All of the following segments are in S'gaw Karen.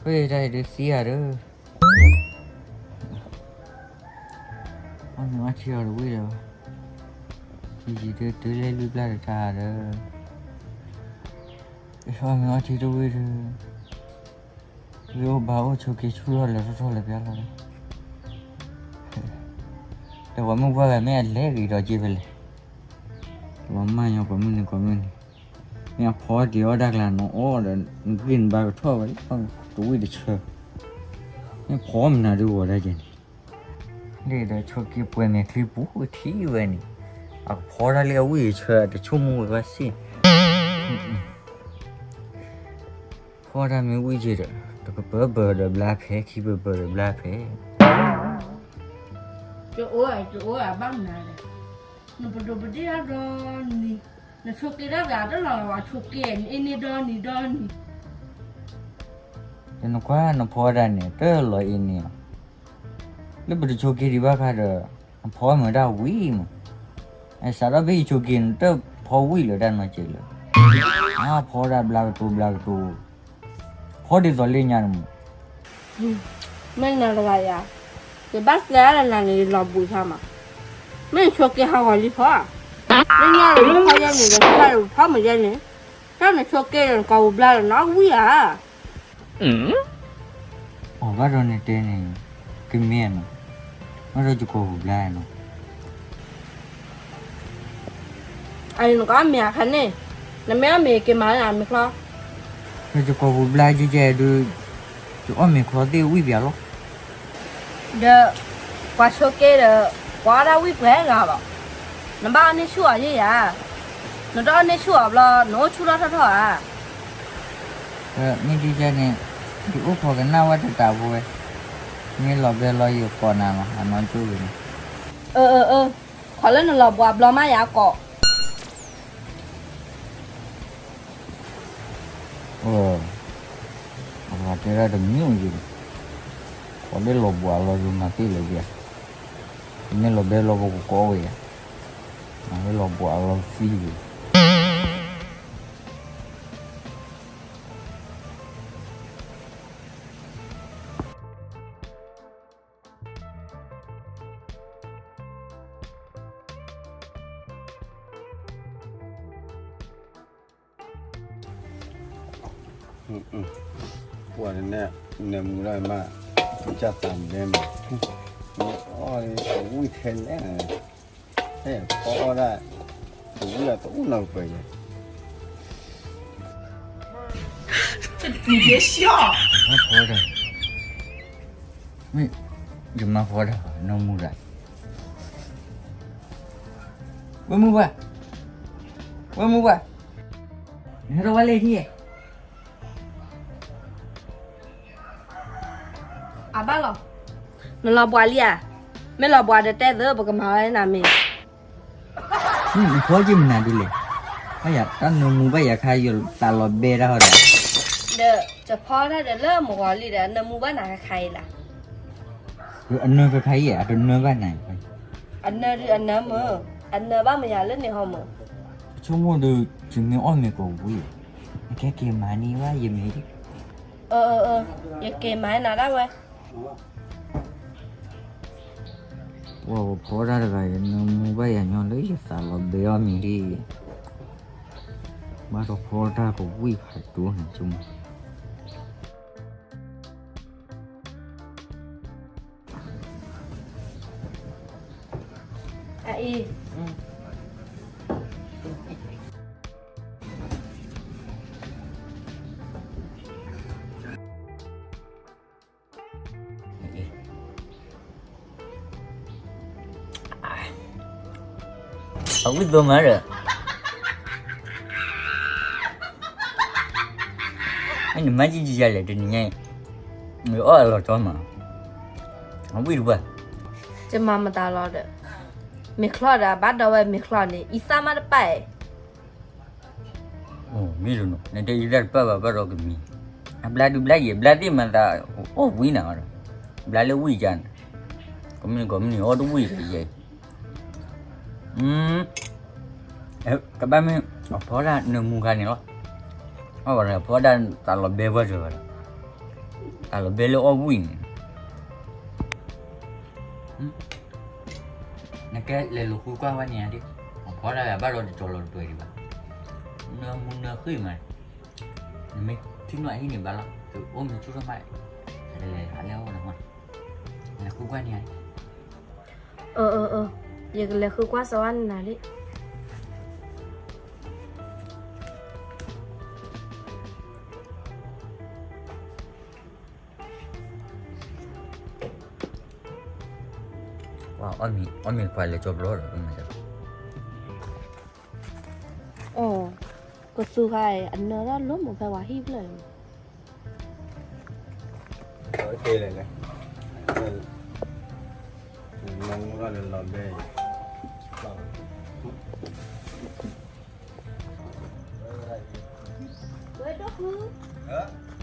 တၢ်အံၤဒုးသံဧါဒီး, အီၣ်မ့ၤအီထံအီၤတဝံၣ်ဒီး, ယံာ်ယံာ်ဒုးတုၤလၢလွံၢ်ဘျၣ်တခါဒီး, အီၣ်မ့ၤအီထံတဝံၣ်ဒီး, ဝံၣ်အိၣ်ဘါအိၣ်ဆိးက့ဆူၣ်ထီၣ်လဲၤထီၣ်ထီၣ်လဲၤဖဲလီၤဒီး, ဒီးပှၤမုၢ်ပှၢ်ဂၤမ့ၢ်အလဲၤဂ့ၤဒီးက့ဖဲလဲၣ်, လီၤမၢ်ညီကိးမုၢ်နံၤကိးမုၢ်နံၤ, မ့ၢ်အဖီတ့ၤအီၣ်တၢ်ကျါနအီၣ်ဒီး, နဂံၢ်နဘါကထီၣ်ဝဲလၢ, တဝံၣ်တဆၢ, မ့ၢ်ဖီမနုၤဒုးဂီၤဒၣ်ကဲန့ၣ်, လၢဒီးဆိးက့ပှဲၤမဲာ်ချံပူၤထံဝဲန့ၣ်, အကဖီတၢ်လၢအဝံၣ်အဆၢတဆိကမိၣ်ဝဲဘၣ်စ့ၢ် ဖီတၢ်မ့ၢ်ဝံၣ်က့ဒီး, တကပၢၤဘၢၣ်ဒီးဘျါဖဲ ခံပၢၤဘၢၣ်ဒီးဘျါဖဲ, ကအိၣ်ကအိၣ်အဘၣ်မနုၤလဲၣ်, နပဒိးပဒ့ၣ်တၢ်ဒီနံၤ, နဆိးက့တၢ်ဂၤတလီၤဝဲဆိးက့ နအ့န့ၢ်ဒီနံၤဒီနံၤ, ဒီးနကွၢ်နဖီတၢ်န့ၣ် တလီၤအ့န့ၢ်လီၤ လၢပတဆိးက့ဒံးဘၣ်ခါဒီး, အဖီမုာ်တၢ်ဝံၣ်မး, အစးထီၣ်ဖဲယဆိးက့န့ၣ်တဖီဝံၣ်လၢၤတၢ်နီတစဲးလၢၤ, အဖီဒၣ်ဘျါကတိၤဘျါကတိၤ, ဖီဒ်သိးလၢညါန့ၣ်မး, မ့ၢ်နၤတဂၤယၤ, ယဘၣ်ကျဲအါလၢနၤန့ၣ် ယလီၤဘှံးဆါမး, မ့ၢ်နဆိးက့ဟးဂီၤလံဖီဧါ, လၢညါန့ၣ်နဖီယဲန့ၣ် ဒီးဖီမုာ်ယဲန့ၣ်, တၢ်နဆိးက့ဒီးနကိာ်ပူၤဘျါလီၤနီၣ်ဝံၣ်ဧါ အီၤဘၣ်ဒီးနတဲန့ၣ်, ကမ့ၢ်နီၤ, ဘၣ်ဒီးယကိာ်ပူၤဘျါနီၤ, အံၤနကအီၣ်မ့ၤအခါန့ၣ်, နမ့ၢ်အီၣ်မ့ၤက့ၤမၤလၢမ့ၤချီ, ဒီးယကိာ်ပူၤဘျါကဲကဲဒုး, ယအီၣ်မ့ၤချီသ့ၣ်ဝံၣ်ပၠးလီၤ ဒီး, ပှၤဆိးက့ဒီး, ပှၤအီၣ်တၢ်ဝံၣ်ပှဲၤဂၤဘၣ်, နဘၣ်အီၣ်န့ၢ်ဆူၣ်အီၤယဲယၤ, နတအီၣ်န့ၢ်ဆူၣ်အီၤဘျီ နအိၣ်ဆူၣ်ထီၣ်ထီၣ်ထီၣ်ဧါ, မ့ၢ်ဒ်န့ၣ်, ယအိၣ်ခိးကနၣ်ဝဲတတးဖိဝဲ, မ့ၢ်လီၤဘဲလီၤယကိးနၤလီၤ အနီၢ်ကၠိဂ့ၤန့ၣ်, အၢအၢအၢ, ခိးလၢနလီၤဘှးဘျီမးယၤကိး အဂၤတဲဒၣ်တမံၤယဲ, ပှၤလၢလီၤဘှးလီၤယိၤမၤသ့လၢၤဒ်ဧါ, မ့ၢ်လီၤဘဲလီၤပကကိးဝဲယၤ, မ့ၢ်လီၤဘှးလီၤသံဂ့ၤ ပှၤန့ၣ်, နမူၤလၢမး, ကၢ်သးဒဲမး, အီၣ်ဝံၣ်ထဲလဲၣ်, ဖီအီၣ်ဒၣ်, တဝံၣ်အတအိၣ်နီတပၢၢ်ယဲ, မ့ၢ်, ယမၤဖီဒၣ်, နမူၤဒၣ်, ဝဲမုၢ်ဘၣ်, ဝဲမုၢ်ဘၣ်, နဟဲထီၣ်ဝဲလၢထံၣ် အဘၣ်လီၤ, နလီၤဘှးလံဧါ, မ့ၢ်လီၤဘှးဒီးတဲသၢ ပကမၤဝဲနၤမ့ၤ, နဖီက့ၤမနုၤဒ်လဲၣ်, ဘၣ်ယၤတၢ်နမူၤဘၣ်ယၤခါယသးလီၤဘဲတၢ်ဟီဒီး, ဒီး, ယဖီတၢ်ဒီးလၢမုၢ်ဂီၤလံဒီး နမူၤဘၣ်နၤခါခါအံၤလၢ အနၢၤခါခါအံၤ အတနၢၤဘၣ်နၤ, အနၢၤဒုးအနၢၤမုၢ်, အနၢၤဘၣ်မယၤလၢန့ၣ်ဟီမုၢ်, ဆိကမိၣ်ဒီး, ယမ့ၢ်အီၣ်မ့ၤကိာ်ဝံၤ, အခဲက့ၤမၤန့ၢ်ဘၣ်ယမ့ၤ, အၢ, ယက့ၤမၤနၤဒၣ်ဝဲ, ပှၤဖီတၢ်တဂၤအံၤ နမူၤဘၣ်ယၤညီလၢယသးလီၤဘဲအီၤမ့ၤဒ်အံၤ, ဘၣ်ဒီးဖီတၢ်ကဝံၣ်ဖးဒိၣ်န့ၣ်ဆိကမိၣ် အအံၤ, အဝံၣ်သိမးဒီး, နမၤကံကံယၤလဲၣ်တနံၤညါအံၤ, အီၣ်အလီၤကၠီမး, အဝံၣ်တပှၢ်, ယမၤမတၤလီၤဒီး, မ့ၤချီဒီးဘၣ်ဒီးဝဲမ့ၤချီန့ၣ် အံသၣ်မးတပၢ်အံၤ မ့ၢ်လီၤနီၤ နတဲအံသၣ်တပၢ်ဘၣ်ဘၣ်ဒီးကမံၤ, အဘျါဒုးဘျါယဲၢ် ဘျါသ့ၣ်မၤသး, အိၣ်ဝံၤနၤဒီး, ဘျါလၢဝံၤကါန့ၣ်, ကမံၤကီမံၤန့ၣ်အီၣ်တဝံၤယဲၢ်, ကဘၣ်မ့ၢ်, အဖီဒၣ်နမူၤခါန့ၣ်လီၤ, အဖီဒၣ်သးလီၤဘဲပှၢ်စၢၤဘၣ်ဒီး, တၢ်လီၤဘဲလၢအီၣ်ဝံၣ်န့ၣ်, နကဲလဲၤလိာ်ဃုကွၢ်ဝဲန့ၣ်ဧါဒ်, အဖီတၢ်ဂၤဘၣ်ဒီးတကၠီၤလီၤတပှဲၤဒံးဘၣ်, နၢမူနၢဃ့ၢ်မး, နမ့ၢ်ထံၣ်နီၣ်အဟံၣ်န့ၣ်ဘၣ်လီၤ, သုအိၣ်မ့ၢ်ဆူၣ်ထီၣ်မး, လဲၤလဲၤလဲၤလဲၤအိၣ်နမး, လဲၤဃုကွၢ်န့ၣ်ဧါဒ်, အၢ အၢ အၢ, ယကလဲၤဃုကွၢ်စၢၤဝဲနၤလံ. အီၣ်မ့ၤခွါလဲၤကၠီဘျီဒီး, ကသူခါအံၤ အနၢထီၣ်လိၣ်မးဖဲပှၤဟံၣ်ဖျၢၣ်န့ၣ်, ဝဲဒိၣ်ဖု,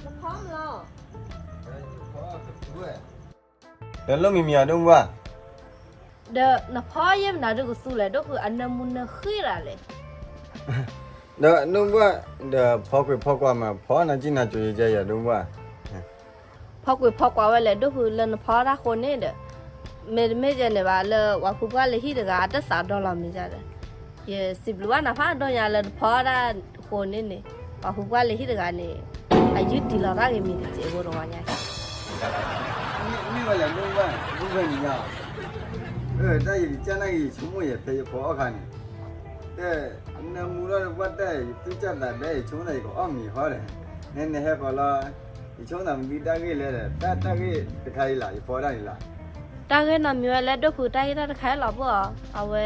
နဖီမလီၤ, ဒီးလိၣ်မံၤမံၤအီၤဒိၣ်မူဘၣ်, ဒီးနဖီယဲၢ်မနုၤဒုကသူလဲၣ် ဒိၣ်ဖုအနၢမူနၢဃ့ၢ်ဒၣ်လဲၣ်, ဒီးဒိၣ်မူဘၣ်, ဒီးဖီကွံာ်ဖီကွၢ်မး ဖီနၤကံၣ်နၤကၠိၤယကဲယၤဒိၣ်မူဘၣ်, ဖီကွံာ်ဖီကွၢ်ဝဲလဲၣ် ဒိၣ်ဖုလၢနဖီတၢ်ဃိန့ၣ်ဒီး, မ့တမ့ၢ်ယဲန့ၣ်ဘၣ် လၢပှၤဖုပှၢ်လၢဟံၣ်တဂၤအတသးဒီလီၤမံၤဒ်ဒီး, ယစံးဘျုးဘၣ်နၤဖးဒိၣ်ညါလၢနဖီတၢ်ဃိန့ၣ်န့ၣ်, ပှၤဖုပှၢ်လၢဟံၣ်တဂၤန့ၣ်, အယုၢ်တံၢ်လီၤတၢ်ဂ့ၤမံၤတစဲးဖိတဂီၤညါ, မ့ၢ်ဝဲလဲၣ်ဒိၣ်မူဘၣ်, ဒိၣ်ဖုန့ၣ်ညါ, တၢ်ယကစၢ်နာ်က့ၤယဆိကမိၣ်ယဲၢ်ဖဲယဖီအီၣ်ခါန့ၣ်, တၢ်နၢမူထီၣ်တပှၢ်တၢ် ယသူၣ်စၢ်သးဘဲ ယဆိကမိၣ်သးယကအီၣ်မ့ၤဟီဒီး, နဟဲဃီၤလီၤ, ယဆိကမိၣ်သးမနုၤတၢ်ဂ့ၢ်လဲၣ်ဒီး တၢ်တၢ်ဂ့ၢ်တခါအံၤလီၤ ယဖီဒၣ်န့ၣ်လီၤ, တၢ်ဂ့ၢ်နီတမံၤဝဲလၢ ဒိၣ်ဖုတၢ်ဂ့ၢ်တၢ်တခါအံၤလီၤ ပှၢ်အီၤ, အဝဲ,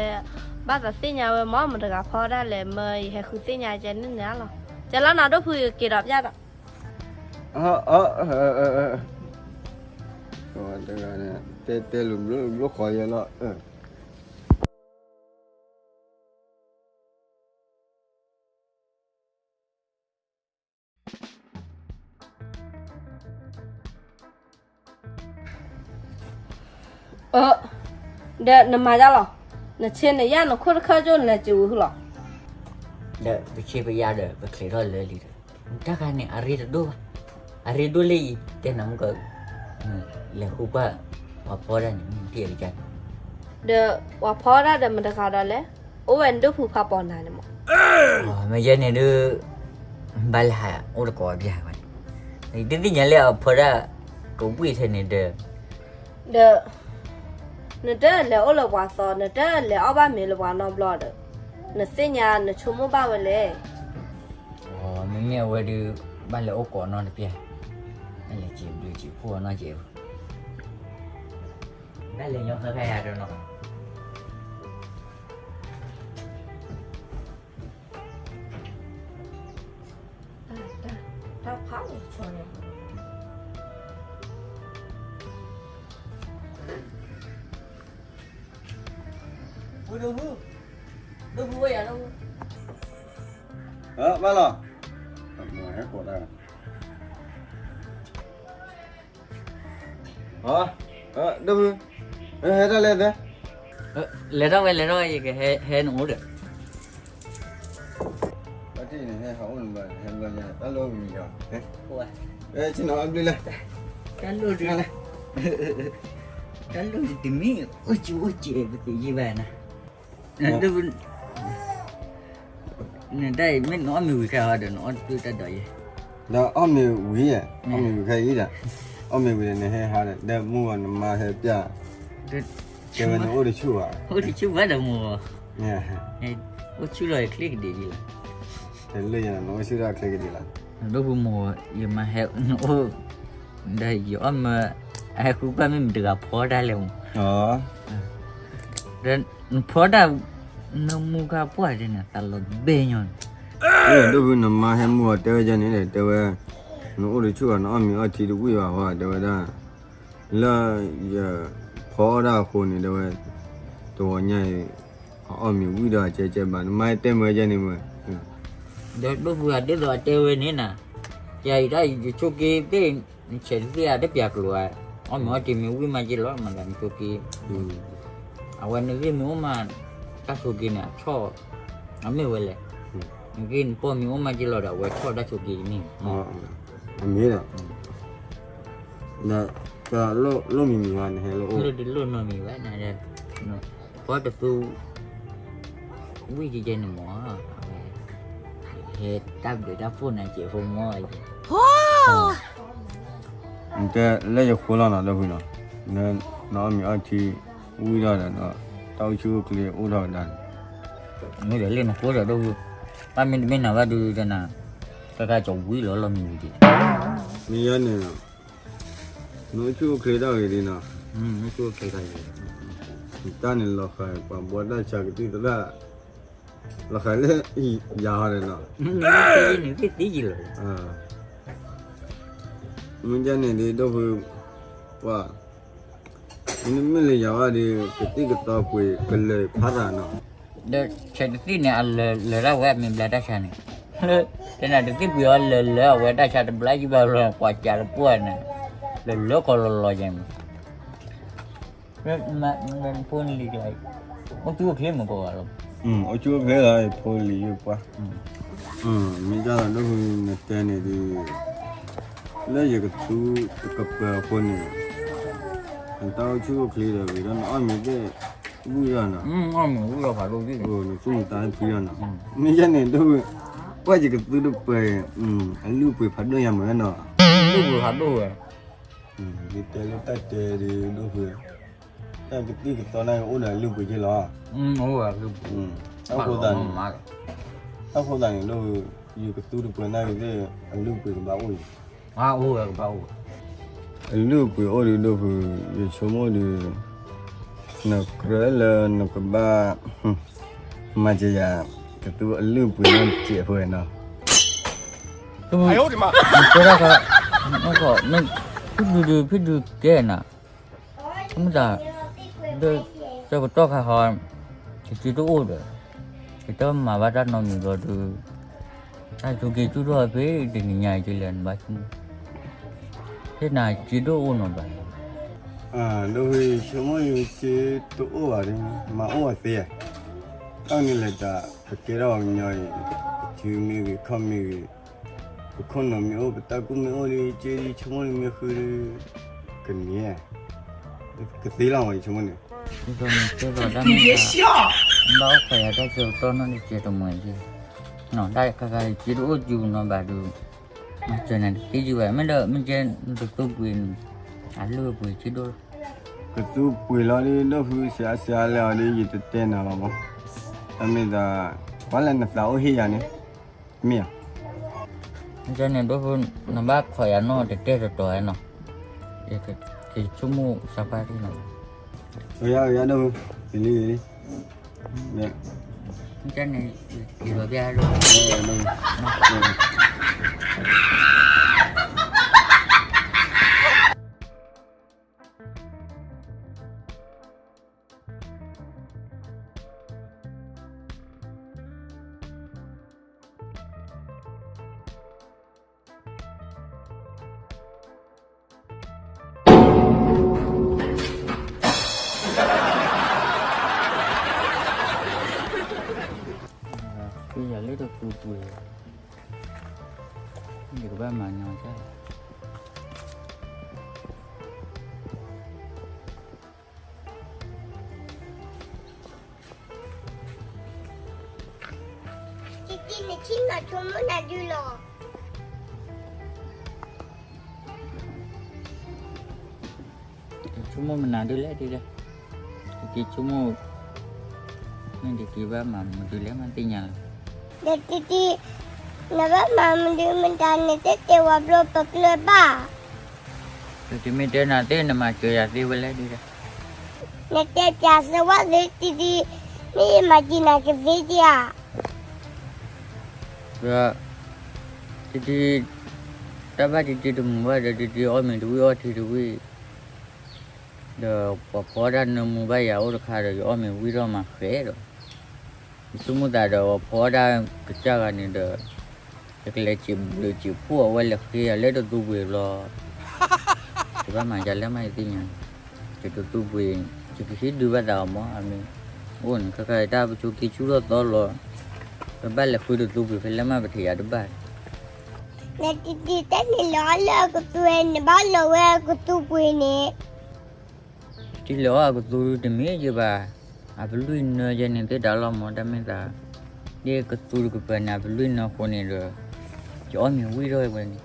ဘၣ်သးသ့ၣ်ညါဝဲမ့ၢ်မတဂၤဖီဒၣ်လဲၣ် မၢယဟဲဃုသ့ၣ်ညါကဲန့ၣ်န့ၣ်လီၤ, ကဲလီၤနီၤ ဒိၣ်ဖုက့ၤဒီးပျၢ်ဒီး, တဂၤန့ၣ် တဲတဲလိၤဘျိဘျိဃီယဲလီၤ အၢ, ဒီးနမၤဒ်လဲၣ်, နဆ့နယၣ်နခိၣ်တခၢၣ်ကၠိၣ်နလဲၤစၢၤဝံၤဟုလီၤ, ဒီးပဆ့ပယၣ်ဒီးပချံးထီၣ်လၢလံဒီး, တၢ်ခါန့ၣ်အရ့တဒိၣ်ဘၣ်, အရ့ဒိၣ်လၢအံၤ တဲနၤမုၢ်က, လဲၤဃုကွၢ်, ပှၤဖီဒၣ်န့ၣ် မ့ၢ်တ့ၢ်အကစၢ်န့ၣ်, ဒီးပှၤဖီဒၣ်ဒီးမတဂၤဒီးလဲၣ်, အိၣ်ဝဲဒိၣ်ဖုဖးပိာ်နၤန့ၣ်မး, မ့ၢ်ယဲန့ၣ်ဒုး, ဘၣ်လဲၤဟးအိၣ်တကိးဘၣ်ဝဲ, ဒ်သိးညါလၢအဖီဒၣ်, ကဝံၣ်ထဲန့ၣ်ဒီး, ဒီး, နတလဲၤအိၣ်လၢပှၤသီ နတလဲၤအီၣ်ဘၣ်မ့ၤလၢပှၤနီတဘျီဒီး, နသ့ၣ်ညါနဆိကမိၣ်ဘၣ်ဝဲလဲၣ်, မ့မ့ၢ်အဝဲဒုး, ဘၣ်လဲၤအိၣ်ကိးနီတပျၢ်, ဘၣ်လဲၤစံးဘျုးစံးဖှိၣ်အီၤနီတစဲး, ဘၣ်လဲၤညီဖဲယၤဒီးနီၤ တၢ်ဖးလီၤဆီန့ၣ်, ဒိၣ်ဖု, ဒိၣ်ဖုဝဲယၤလီၤ, ဘၣ်လီၤ, ဟဲကိးတၢ် ဒိၣ်ဖု, ဟဲတၢ်လဲၣ်, လဲၤထီၣ်ဝဲ လဲၤထီၣ်ဝဲ ယကဟဲနအိၣ်ဒီး, ဘၣ်ထံၣ်န့ၣ်ဟဲဟးအိၣ်နဘၣ် ဟဲဘျီညါ တၢ်လိၣ်မံၤယီၤ, ဆ့ၣ်နီၤအဘျုးလၢ, တၢ်လိၣ်ဒုး, တၢ်လိၣ်ဒုးတမ့ၢ်အိၣ်ဆူၣ်အိၣ်စဲးပသ့ယံာ်ဘၣ်နၤ နတၢ်အံၤမ့ၢ်နအီၣ်မ့ၤဝံၤခဲအံၤဒီး နအီၣ်တၢ်ဒိးယဲ, ဒီးအီၣ်မ့ၤဝံၤဧါ, အီၣ်မ့ၤဝံၤဒီး နဟဲဟးဒီး ဒီးမုၢ်ဂီၤနမါဟဲပျၢ်, တဲဝဲနအိၣ်တဆူၣ်ဘၣ်, အိၣ်တဆူၣ်ဘၣ်ဒီးမုၢ်ဂီၤ, အိၣ်ဆူၣ်လီၤယချ့ကဒံးယံာ်လီၤ, လၢယၤနအိၣ်ဆူၣ်ဒီးချ့ကဒံးလီၤ, ဒိၣ်ဖုမုၢ်ဂီၤ ယမါဟဲနအိၣ်, ဒီးယအီၣ်မ့ၤ, အဟဲဃုကွၢ်မ့ၢ်မတဂၤဖီတၢ်လဲၣ်မုၢ်, ဒီးနဖီတၢ်, နမူခါပှၢ်ဒ်န့ၣ် သးလီၤဘဲညီန့ၣ်, ဒိၣ်ဖုနမါဟဲမုၢ်ဂီၤတဲဝဲဒ်န့ၣ်ဒီး တဲဝဲ, နအိၣ်တဆူၣ်ဘၣ် နအီၣ်မ့ၤအီထံတဝံၣ်ဘၣ်ဃီ တဲဝဲဒၣ်, လၢယဖီအီၣ်တၢ်အဃိန့ၣ် တဲဝဲ, တဂီၤညါအံၤ, အအီၣ်မ့ၤဝံၤဒီးကဲကဲဘၣ် နမါတဲမ့ၢ်ဝဲဒ်န့ၣ်မ့ၢ်, ဒီးဒိၣ်ဖုအဒိၣ်ဒီးအတဲဝဲန့ၣ်နၤ, ယၤအံၤတၢ်ယဆိက့သ့ၣ်, နဆဲးတသ့ၣ်ဧါ တပျၢ်ကျိၤဧါ, အီၣ်မ့ၤအီထံမ့ၢ်ဝံၤမးက့ၤလီၤ မၤသးနဆိက့, အဝဲနဂ့ၢ်မ့ၢ်အိၣ်မး, တၢ်ဆိက့န့ၣ်အဆီၣ်, အမ့ၢ်ဝဲလဲၣ်, နဂ့ၢ်နပီၢ်မ့ၢ်အိၣ်မးက့ၤလီၤဒီး အဝဲဆီၣ်တၢ်ဆိက့န့ၣ်, အမ့ၢ်ဒီး, ဒီး တလိၣ်မံၤမံၤဘၣ် နဟဲလၢအိၣ် တလိၣ်နီတမံၤဘၣ်နၤဒီး ပှၤတသူ ဝံၣ်ကကဲန့ၣ်မ့ၢ် အဝဲ ဟဲတၢ်ဘျုးတၢ်ဖှိၣ်နၤကဲးဖိမီၢ်အံၤ နတဲလၢယဃိလီၤနီၤ ဒိၣ်ဖုနီၤ, နအီၣ်မ့ၤအီထံ ဝံၣ်ထီၣ်ဒီး တၢ်အိၣ်ဆူၣ်အိၣ်ချ့အိၣ်ထီၣ်ကဒါန့ၣ်, မ့ၢ်ဒီးလၢနဃိဒီးဒိၣ်ဖု, ဘၣ်မ့တမ့ၢ်နၤဘၣ်ဒုးတနၤ, တၢ်ကါကီၤဝံၣ်လီၤလီၤမံၤဝံၤဒံး, မ့ၢ်ယဲန့ၣ်, နအိၣ်ဆူၣ်အိၣ်ချ့ထီၣ်ဂ့ၤဒံးနီၤ, အိၣ်ဆူၣ်အိၣ်ချ့ထီၣ်ဂ့ၤ, တၢ်န့ၣ်လီၤဃာ်ပှၤဘှီတၢ်ဆါကသံၣ်သရၣ် လီၤဃာ်လၢယၤဟီဒီးနီၤ, မ့ၢ်ဒ်န့ၣ်ဒ်ဒိၣ်ဖု, ပှၤ, မ့မ့ၢ်လၢယၤဘၣ်ဒီး ကသံၣ်ကသီပှ့ၤကလၢာ်ဖးသးနီၤ, ဒီးဆဲးတသံၣ်န့ၣ် အလၢာ်လၢာ်ဒၣ်ဝဲအမ့ၢ်ဘျါတၢ်ဆါန့ၣ်, တဲနၤတသံၣ်ပှ့ၤအီၤလၢာ်လၢာ်အဝဲတၢ်ဆါတဘျါယံၣ်ဘၣ်လီၤ ပှၤကးတပှၢ်န့ၣ်, လၢာ်လၢာ်ကီးလီၤလီၤယဲၢ်မး ဖိလံၤကျါ, အိၣ်ဆူၣ်အိၣ်ချ့မးကိးဂၤလီၤ, အိၣ်ဆူၣ်အိၣ်ချ့လီၤ ဖိလံၤယိၣ်ပှၢ်, မ့ၢ်ဒ်သိးဒိၣ်ဖုနတဲန့ၣ်ဒီး, လၢယကသူတကပၤအဃိန့ၣ်, နတၢ်အိၣ်ဆူၣ်အိၣ်ချ့ဒီးဂ့ၤဒီး နအီၣ်မ့ၤသ့ၣ်ဝံၣ်ဒီးနီၤ, နသူၣ်မံသးဖှံဒီးနီၤ, မ့ၢ်ယဲန့ၣ်ဒိၣ်ဖု, ပှၤယကသူတပၤ, အလုၢ်အပှ့ၤဖးဒိၣ်ယၤမးနီၤ, အလုၢ်အပှ့ၤဖးဒိၣ်ဝဲ ဒ်တဲလၢတၢ်တဲဒ်ဒိၣ်ဖု, တၢ်ကသံၣ်ကသီန့ၣ်အိၣ်ဒီးအလုၢ်အပှ့ၤက့လီၤ, တၢ်ဃိသးန့ၣ်, တၢ်ဃိသးန့ၣ် ဒိၣ်ဖု, ယကသူတပၤန့ၣ်သ့ၣ် အလုၢ်အပှ့ၤကဘၣ်အိၣ်လံ, အလုၢ်အပှ့ၤအိၣ်ဒ်ဒိၣ်ဖု, ယဆိကမိၣ်ဒီး, နကြၢးလၢနကဘၣ် မၤစၢၤယၤ, ကသူအလုၢ်အပှ့ၤန့ၣ်စဲးဖိနီၤ, တဲဒၣ်, ဖုဒုဒု ဖုဒုကဲနၤ, မ့ၢ်တၢ်, ဒီး, ကတီၢ်ခါဟီ, ကစ့တအိၣ်ဒီး, ကတမၤဘၣ်တၢ်နီတမံၤဘျီဒီး, တၢ်ဆိးက့ဆူၣ်ထီၣ်ဖဲတနံၤညါအံၤကလဲၣ်နဘၣ်ဆိကမိၣ်, ဖဲနၤစ့ဒိၣ်အိၣ်နီၤဘၣ်, ဒိၣ်ဖုဆိကမိၣ်ယစ့တအိၣ်ဘၣ်ဒီး, မၤအိၣ်အသ့ဧါ, တၢ်န့ၣ်လဲၤတၢ် ပကဲထီၣ်ပှၤကညီအံၤ, ထံမ့ၢ်ဂ့ၤ ခီၣ်မ့ၢ်ဂ့ၤ, ပခိၣ်နူာ်မ့ၢ်အိၣ် ပတၢ်ကူၣ်မ့ၢ်အိၣ်ဒီး စ့ဒ်ဆိကမိၣ်မ့ၢ်ဃုဒီး, ကန့ၢ်, ကသ့လီၤမးယဆိကမိၣ်န့ၣ်, ဒ်သိးန့ၣ်ကဲသိးတၢ်မ့ၢ်တၢ်, ဘၣ်အိၣ်ခိးယၤတၢ်ဆၢကတီၢ်နီၢ်ဒ်စဲးတမှဲၤက့, တၢ်ခါခါစ့တအိၣ်စူၤနီၤဘၣ်ဒီး, မၤစၢၤနၤတသ့ယုၢ်ဘၣ် မ့ၢ်ဒီးမ့ၢ်ကဲနတသူပှ့ၤန့ၣ်, အလုၢ်အပှ့ၤစ့ဒိၣ်လီၤ, ကသူပှ့ၤလီၤဒီး ဒိၣ်ဖုစဲးအါစဲးအါလဲၣ်အီၤဒီး ယတတဲနၤလီၤမး, တၢ်မ့ၢ်သး, ပှၤလၢနသးအိၣ်ဟ့ၣ်ယၤန့ၣ်, မ့ၢ်ဧါ မ့ၢ်ကဲန့ၣ်ဒိၣ်ဖု, နဘၣ်ခိးယၤနီၢ်တတဲတတီၤနီၤ, ယဆိကမိၣ်စးဖါထံနီၤ, ယဒိၣ်ဖု, ယလံ, မ့ၢ်ကဲန့ၣ်, ယလီၤပျၢ်ဒိၣ်ဖု, ယၤလၢတပူၤပူၤ, ယကဘၣ်မၤညီကၢ် တံတံ နဆ့ၣ်နီၤဆိကမိၣ်နၤဒုလီၤ. ဆိကမိၣ်မနုၤဒုလဲၣ်ဒုလဲၣ်, တံတံဆိကမိၣ်, မ့ၢ်တံတံဘၣ်မၤမနုၤဒုလဲၣ်မးသ့ၣ်ညါလီၤ. ဒီးတံတံ, နဘၣ်မၤမနုၤမတၤ နတတဲဝဲဘျီပကျၢၤဘၣ်. တံတံမ့ၢ်တဲနၤသ့ၣ် နမၤစၢၤယၤသ့ဝဲလဲၣ်ဒုလဲၣ်. နတဲပျးစၢၤဝဲသ့တံတံ, မ့ၢ်ယမၤစၢၤနၤကသ့ဧါ. ဒီး, တံတံ, တၢ်ဘၣ်တံတံတမုာ်ဘၣ်ဒီး တံတံအီၣ်မ့ၤတဝံၣ်အီထံတဝံၣ်, ဒီးပှၤဖီတၢ်နၢမူဘၣ်ယၤအိၣ်တခါဒီး ယအီၣ်မ့ၤဝံၣ်ထီၣ်မၤဃဲၤဒီး, ယဆိကမိၣ်သးဒီးပှၤဖီတၢ်ကစၢ်ဂၤန့ၣ်ဒီး, ယကလဲၤစံးဘျုးစံးဖှိၣ်အဝဲလဲၤဃ့အီၤလၢတသူပှ့ၤလီၤ. ယဘၣ်မၤယၤလၢမးယသ့ၣ်ညါ, ယတသူပှ့ၤ, ယကဟံးဒုးဘၣ်သးအီၤမး အမ့ၢ်အိၣ်န့ၣ် ခဲခါတၢ်ပဆိက့ဆူၣ်ထီၣ်သီလီၤ. ပဘၣ်လဲၤဃုတသူပှ့ၤဖဲလဲၣ်မး ပထံၣ်ယၤတဘၣ်. နတံတံတဲန့ၣ် လဲၤအီၣ်လၢအကသူဝဲန့ၣ် ဘၣ်လီၤဝဲအကသူပှ့ၤန့ၣ်. တံတံလဲၤအီၣ်အကသူတမ့ၢ်ယဘၣ်, အပလွံၢ်နၢယဲန့ၣ်သ့တၢ်လီၤမၢ် တၢ်မ့ၢ်သး, ဒ်ကသူတကပၤန့ၣ် အပလွံၢ်နၢဃိန့ၣ်ဒီး, ယအီၣ်မ့ၤဝံၣ်ထီၣ်ဝဲန့ၣ်.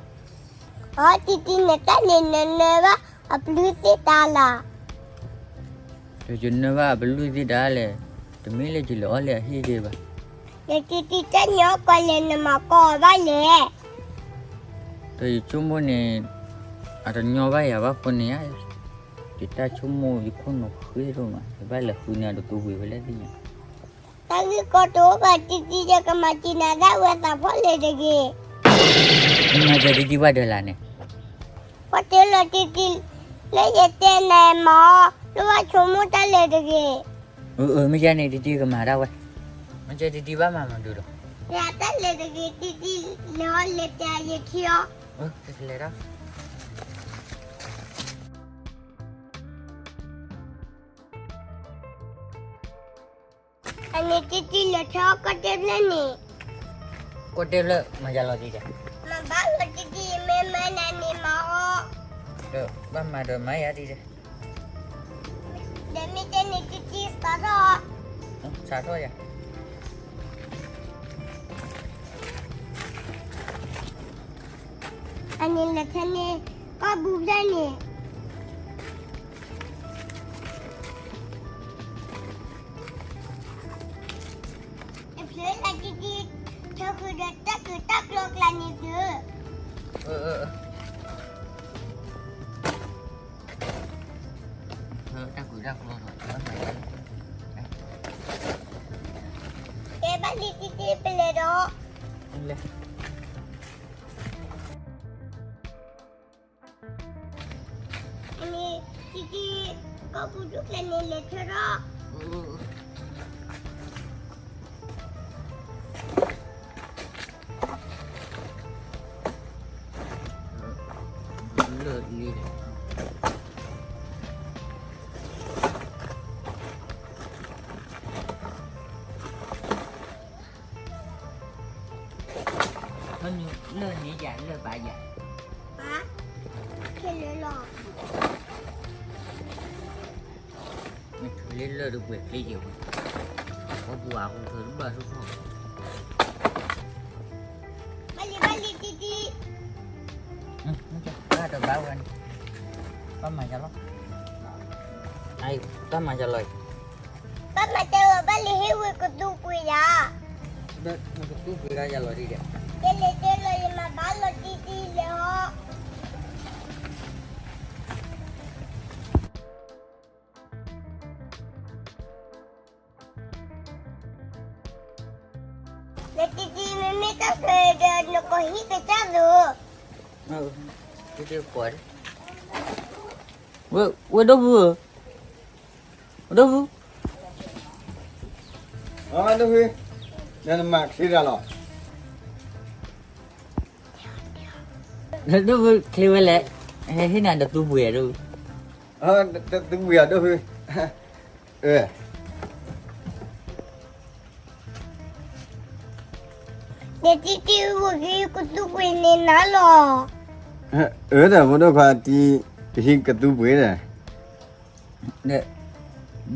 အီ တံတံနတၢ်န့ၣ် နနၢဘၣ်အပလွံၢ်သ့တၢ်လၢ်. ဒီးယနၢဘၣ်အပလွံၢ်သ့တၢ်လဲၣ်, တမ့ၢ်လၢယလဲၤအီၣ်လၢအဟံၣ်ဒံးဘၣ်. ဒီးတံတံတၢ်န့ၣ်အီၣ်ကီးလဲၣ် နမၤကီးအီၤဘၣ်လဲၣ်. ဒီးယဆိကမိၣ်န့ၣ်, အတညီဘၣ်ယၤဘၣ်ဃိန့ၣ်ဧါ, ယတၢ်ဆိကမိၣ်ယခိၣ်နူာ်ဃ့ဒိၣ်မး ယဘၣ်လဲၤဃုန့ၢ်အတသူပှ့ၤဝဲလဲၣ်သ့ၣ်ညါ. တၢ်ဂ့ၢ်ကီတအိၣ်ဘၣ် တံတံ ယကမၤတံနၤဒၣ်ဝဲသးဖီၣ်လဲၤတဂ့ၤ. မၤစၢၤတံတံဘၣ်ဒၢးလၢ်န့ၣ်, ပှၤတဲလီၤတံတံ, လၢယတဲနၤမၤအီၤ လၢဝဲဆိကမိၣ်တၢ်လဲၤတဂ့ၤ. အၢ မ့ၢ်ယဲန့ၣ် တံတံကမၤဒၣ်ဝဲ, မၤစၢၤတံတံဘၣ်မၤမၤဒုးဒီး, တၢ်လဲၤတဂ့ၤ တံတံ, လဲၤအီၤလဲၤပျးယခံအီၤ. လဲၤဒီး အန့ၣ်တံတံလဲၤထီၣ်ကီၢ်တဲဖျၢၣ်န့ၣ်, ကီၢ်တဲဖျၢၣ်မၤယၤလီၤတံတံ, မၤဘၣ်လီၤတံတံ မ့ၢ်မၤနၤန့ၣ်မၤအီၤ, ဒီးဘၣ်မၤဒီးမၤယၤတံတံ, ဒီးမ့ၢ်တဲန့ၣ်တံတံစးထီၣ်, စးထီၣ်ယၤ. အန့ၣ်လဲၤထဲန့ၣ် ကီၢ်ပူၤဖျၢၣ်န့ၣ်, တဖျၢၣ်လၢတံတံ, ထီဃုာ်ဒီးတၢ်ကုးတၢ်ကျီကျါန့ၣ်သု, တၢ်ကုးတၢ်ကျီဒီး, ကဲဘၣ်လံတံတံပလဲၤဒီး, လဲၤ အန့ၣ်တံတံ, ကီၢ်ပူၤဒူၣ်ကျဲန့ၣ်လဲၤထၢထီၣ်, လၢန့ၣ် လၢန့ၣ်ယၤလၢဘၣ်ယၤ, ပၢ်, ခဲလၢာ်လီၤ, မ့ၢ်ထုးလၢလၢၢ်တပှဲၤချ့ယဲၢ်ဝဲ, ပှၤပူၤအပူၤထုးတဘၣ်ထူၣ်ထီၣ်, ဘၣ်လံဘၣ်လံတံတံ, ဘၣ်တဘၣ်ဝဲန့ၣ်, ဘၣ်မၤယၤလီၤ, ဘၣ်မၤယၤလီၤ, ဘၣ်မၤတဲလီၤ ဘၣ်လံဟ့ၣ်ဝဲကသူပှ့ၤယၤ, ကသူပှ့ၤဒၣ်ယၤလီၤဒ်ဒီး, တဲလံတဲလီၤ ယမၤဘၣ်လီၤတံတံလဲၤအီၤ. နတံတံ မ့မ့ၢ်တၢ်ဆိၣ်ဂ့ၤဒီး နကိးဟံၣ်ကစၢ်သိး, တံတံကိး, ဝဲ ဝဲၢ်ဒိၣ်ဖုဧၢ, ဝဲၢ်ဒိၣ်ဖု, ဝဲၢ်ဒိၣ်ဖု, ဒီးနမၤချ့တၢ်လီၤ, ဒိၣ်ဖုချ့ဝဲလဲၣ်, ဟဲဟ့ၣ်နၤတသူပှ့ၤဧါဒိၣ်ဖု, တသူပှ့ၤဧါဒိၣ်ဖု, အၢ နတံတံ ဝဲကဟံၣ်ကသူပှ့ၤန့ၢ်နၤလီၤ, အၢ ဒီးဖိဒိၣ်ခွါတံ, ကဟံၣ်ကသူပှ့ၤဒီး,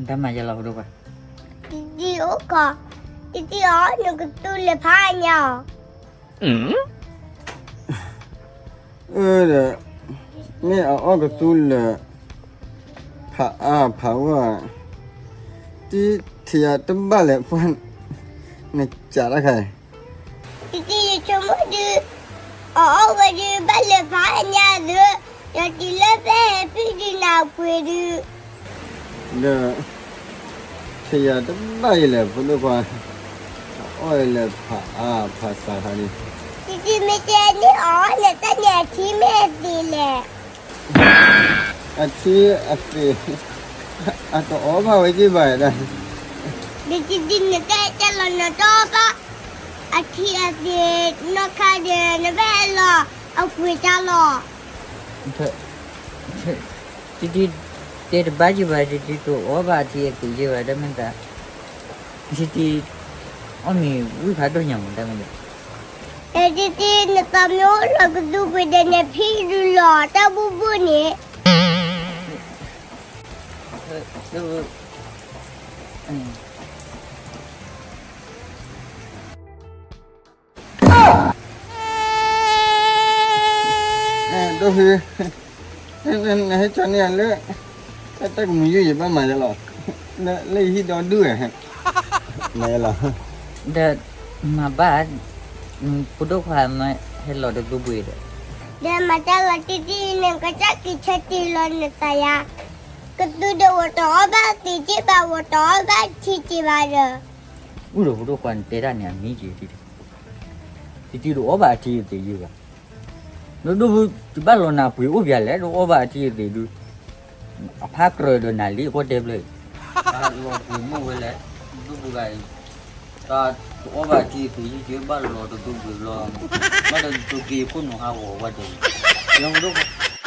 တၢ်မၤယၤလီၤဖိဒိၣ်ခွါ, တံတံအိၣ်ကီး, တံတံအီၣ်နကသူလၢဖးအါညါအီၤ, အၢ ဒီး မ့ၢ်အအီၣ်ကသူလၢ ဖးအါဖးဝါ, တံထံၣ်ယၤတဘၣ်လဲၣ် ပှၤနစးတၢ်ခါအံၤ, တံတံယဆိကမိၣ်ဒုး, အအီၣ်ဝဲဒုး ဘၣ်လၢဖးအါညါဒုး, ဒီးတံလၢဖဲဟဲဖုၣ်ဒုးနၤပှ့ၤဒုး, ဒီး ထံၣ်ယၤတဘၣ်အံၤလဲၣ် ဖိဒိၣ်ခွါ, အအီၣ်လၢဖးအါဖးစးခါန့ၣ်, တံတံမ့ၢ်တဲန့ၢ်အီၤ နတၢ်န့ၣ်အထံမ့ၢ်အသ့လဲၣ်, အထံအသ့, အတအီၣ်ဘၣ်ဝဲက့ၤဘၣ်ဒၣ်, ဒ်တံတံနတၢ်တဲလီၤနတအီၣ်ဘၣ်, အထံအသ့နီၢ်ခါဒီး နဘၣ်ဟဲလီၤအပှ့ၤတၢ်လီၤ. တံတံ တဲတဘၣ်က့ၤဘၣ် တံတံတအီၣ်ဘၣ်အထံအသ့က့ၤဘၣ် တၢ်မ့ၢ်သး, တံတံ အီၣ်မ့ၤဝံၣ်ဖးဒိၣ်ညါမး တၢ်မ့ၢ်သး, တံတံ နသးမ့ၢ်အိၣ်လီၤကသူဘှံးဒီး နဖံးဒုးလီၤတၢ်ဘူၣ်ဘူၣ်န့ၣ် ဒိၣ်ဖု, နဟဲကၠီန့ၢ်ယၤလၢ တၢ်ကမုာ်ယုၢ် ယဘၣ်မၤယလီၤ, လၢယဟံၣ်ဒီဒူၣ်ဧါ, မၤယလီၤ, ဒီးမၤဘၣ်, ဖိဒိၣ်ခွါမ့ၢ်ဟဲလီၤတသူဘှံးဒီး, ဒီးမၤတၢ်လီၤတံတံ နကစၢ်က့ၤဆၢတ့ၢ်လီၤနသးယါ, ကသူဒီးဝဲတအီၣ်ဘၣ်သ့က့ဘၣ် ဝဲတအီၣ်ဘၣ်ထံက့ဘၣ်ဒီး, အိၣ်ဒီးဖိဒိၣ်ခွါန့ၣ်တဲတၢ်န့ၣ်အမံၤက့ၤ, တံတံတအီၣ်ဘၣ်အထံအသ့ယုၢ်ဘၣ်, နဒိၣ်ဖု တဘၣ်လီၤနၤပှ့ၤအိၣ်ပၠးလဲၣ် တအီၣ်ဘၣ်အထံအသ့ဒုး, အဖးကြၢးဒီးနၤလံ အကွၢ်တဲဖျၢၣ်အံၤ, လီၤပှ့ၤမိၢ်ဝဲလဲၣ်, ဒိၣ်ဖုဂၤအံၤ, တအီၣ်ဘၣ်အထံအသ့ယုၢ်က့ ဘၣ်လီၤတသူဘှံးလီၤ, ဘၣ်ဒီးတက့ၤခိၣ်နူာ်ဟးဂီၤဝဲဒီး, ယဖိဒိၣ်ခွါ